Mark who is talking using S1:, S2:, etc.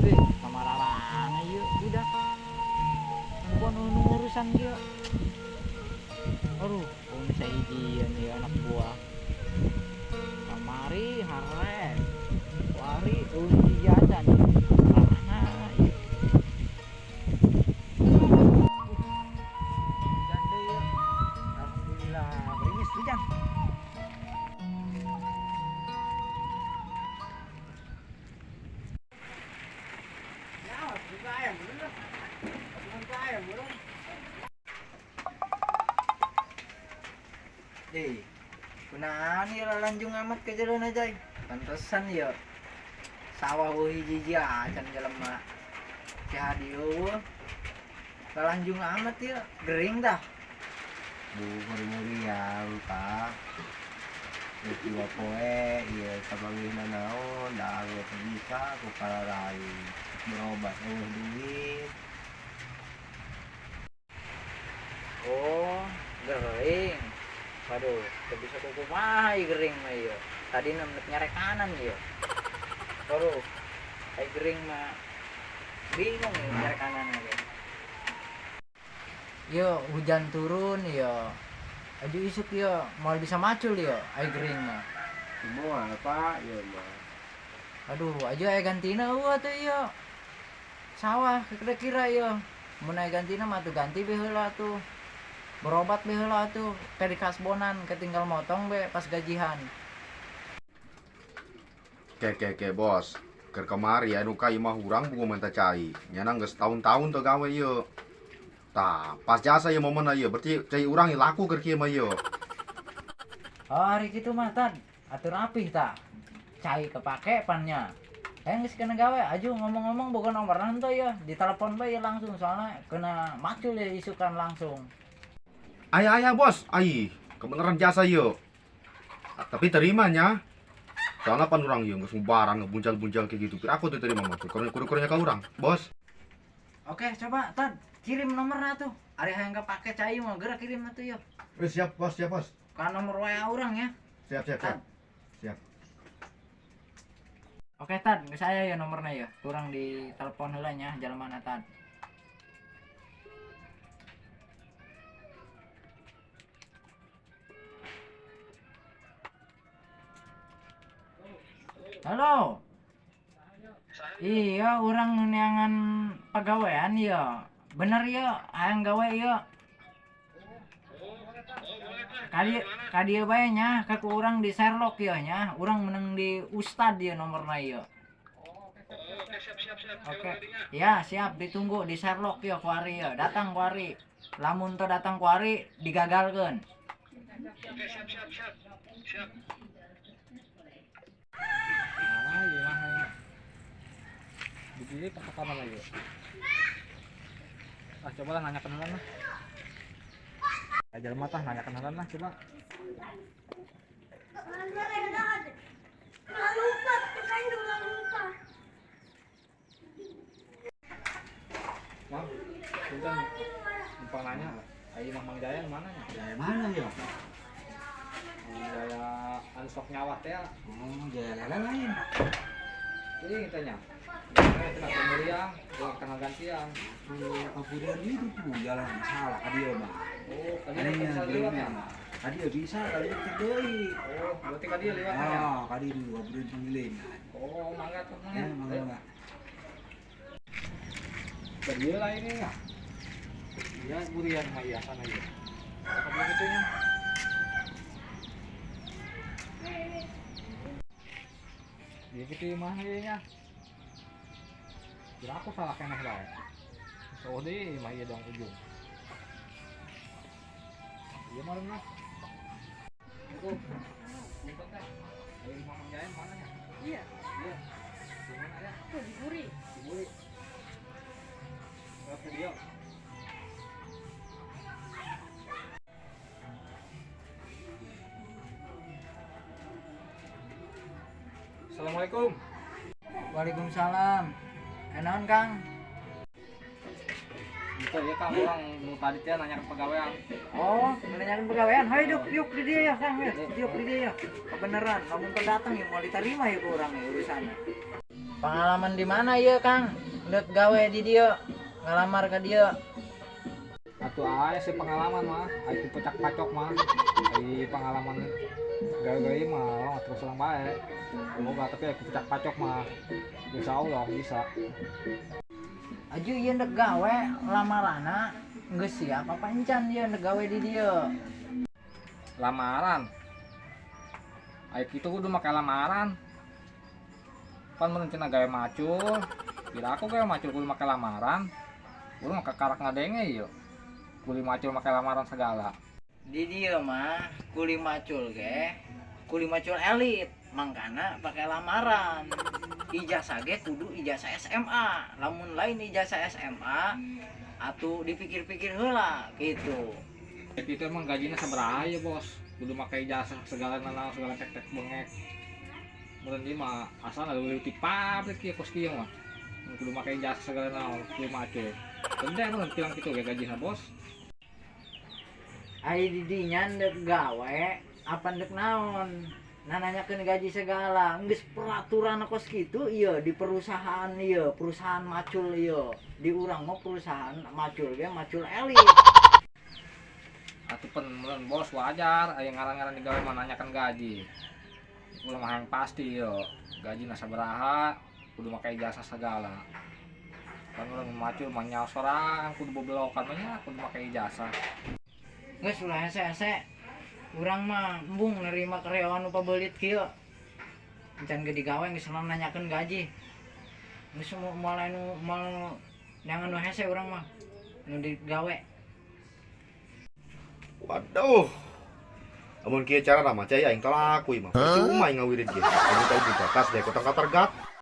S1: Wih, kamararana ieu budak. Bukan nu urusan dia. Aduh, ini sahijian ieu anak buah. Kamari hare. Wari euweuh hiji acan. Marana ieu. Hujan deui ieu. Alhamdulillah, gerimis hujan. Eh, kunaon ieu lalanjung amat ke jalan aja. Pantesan ya. Sawah euweuh hiji-hiji acan jelema. Si Hadi euweuh. Lalanjung amat ya, gering dah.
S2: Bu nguri-nguriang Pak. Geus 2 poe ieu kapanggihna naon da teu bisa ku kalarai berobat euweuh duit.
S1: Oh, gering. Waduh, teu bisa kumaha ieu gering mah ieu. Tadi nek nyarekanan ieu. Waduh, ai gering mah bingung ya nyarekanan ge. Yo, hujan turun yo. Aju isuk yo, moal bisa macul yo, ai gering mah.
S2: Moal Pak ieu mah.
S1: Aduh, aja aya gantina euweuh atuh ieu. Sawah kira-kira ieu. Mun aya gantina mah tuh ganti be heula tuh. Berobat be heula atuh, ke di kasbonan, ke tinggal motong be pas gajian.
S3: Ke ke ke bos, keur kamari anu ka imah urang bunga minta cai. Nyana geus tahun-tahun teu gawe ieu. Tah, pas jasa ieu momenna ieu, berarti cai urang ieu laku keur kieu mah ieu.
S1: Oh, hari kitu mah Tad, atur rapih tah. Cai kepake pannya. Geus kena gawe, aju ngomong-ngomong boga nomorna henteu ya, ditelepon bae langsung soalnya kena macul ya isukan langsung.
S3: Aya aya bos, ai, kebenaran jasa ieu. Tapi terima nya. Soalnya pan urang ieu geus barang ngebuncal-buncal kayak gitu. Kira aku tuh terima mah tuh. Kurang-kurangnya ka urang, bos.
S1: Oke, coba Tad, kirim nomorna tuh. Ari hayang kepake cai mah geura kirim atuh ya.
S3: Eh, siap bos, siap bos.
S1: Ka nomor WA urang ya.
S3: Siap siap siap. Siap.
S1: Oke Tad, geus aya ya nomorna ya. Kurang di telepon heula nya jalmana Tad. Halo. Iya, urang neangan pagawean ya. Bener ya, hayang gawe ya. Kadi kadieu bae nya, ka ku urang di Sherlock ya nya. Urang menang di Ustad ya nomorna ya. Oke. Ya, siap ditunggu di Sherlock ya kuari ya. Datang kuari. Lamun teu datang kuari digagalkeun.
S4: Mana ieu mah ieu. Begini pakai mana lagi? Ah, coba lah nanya kenalan lah. Ajar mata nanya kenalan lah coba. Mang, punten numpang nanya. Ayo Mang Jaya mana nya?
S2: Jaya mana yo?
S4: Mang Jaya anu sok nyawah teh.
S2: Oh, Jaya lele lain.
S4: Jadi tanya. Nah, cenah pemberian, uang tanggal gantian.
S2: Oh, kaburan itu tuh jalan salah ka dieu mah.
S4: Oh, tadi
S2: Aninya
S4: bisa liwat ya?
S2: Ka dieu bisa kali itu deui.
S4: Oh, berarti ka dieu liwat ya?
S2: Ah, ka dieu dulu kaburan panggilingan.
S4: Oh, mangga tuh
S2: Ya, mangga mangga.
S4: Berdiri lah ini ya. Iya, burian mah iya sana iya. Apa belum itunya? Iya gitu mah ieu nya. Kira aku salah keneh bae. So deh mah ieu dong ujung. Iya malam lah. Itu. Punten teh. Ayo Mamang Jaya mana nya?
S5: Iya,
S4: Iya. Di mana ya?
S5: tuh di Buri.
S4: Di Buri. Lewat video. Assalamualaikum.
S1: Waalaikumsalam. Naon Kang?
S4: Tuh ya Kang, urang nu tadi teh nanya ke pagawean.
S1: Oh, menanyakan pagawean. Hayu duk, yuk di dia ya, Kang. Ya. Yuk di dia ya. Kebenaran, lamun pendatang ya mau diterima ya ku urang ya urusannya. Pengalaman di mana ya, Kang? Ndek gawe di dia, ngalamar ke dia.
S4: Atuh aya sih pengalaman mah, aya pecak pacok mah. Ai pengalaman gawe-gawe mah urang terus terang bae. Boga, tapi aya pecak pacok mah. Insya Allah bisa.
S1: Aju ieu ndek gawe lamarana geus siap apa encan ieu ndek gawe di dia?
S4: Lamaran. Aya kitu kudu make lamaran. Pan mun cenah gawe macul. Kira aku gawe macul kudu make lamaran. Urang mah kakarak ngadenge ieu. Kuli macul make lamaran segala.
S1: Di dia mah kuli macul ge, kuli macul elit, mangkana pakai lamaran. Ijazah ge kudu ijazah SMA. Lamun lain ijazah SMA atuh dipikir-pikir heula gitu.
S4: Itu emang gajinya sabaraha ya, Bos? Kudu make ijazah segala nanaon segala tek-tek bengek. Meureun ieu mah asal leuwih ti pabrik ieu kos kieu mah. Kudu make ijazah segala naon kuli macul. Gede meureun bilang kitu ge gajina, Bos.
S1: Ai di dinya ndek gawe apa ndek naon? Nah, nanyakeun gaji segala, geus peraturan kos kitu ieu di perusahaan ieu, perusahaan macul ieu. Di urang mah perusahaan macul ge macul elit.
S4: Atuh pen meureun, Bos, wajar aya ngaran-ngaran digawe mah nanyakan gaji. Ulah mah yang pasti yo, gajina sabaraha, kudu make ijazah segala. Kan urang macul mah nyaho sorangan kudu bebelokan mah nya kudu make ijazah.
S1: Geus ulah hese-hese. Urang mah embung nerima karyawan nu pabelit kieu. Encan ge digawe geus nanyakeun gaji. Geus moal anu moal neangan nu hese urang mah. Nu digawe.
S3: Waduh. Amun kieu cara mah cai aing teu laku ieu mah. Percuma aing ngawirid ge. Amun tau buka tas deh kotang katargat.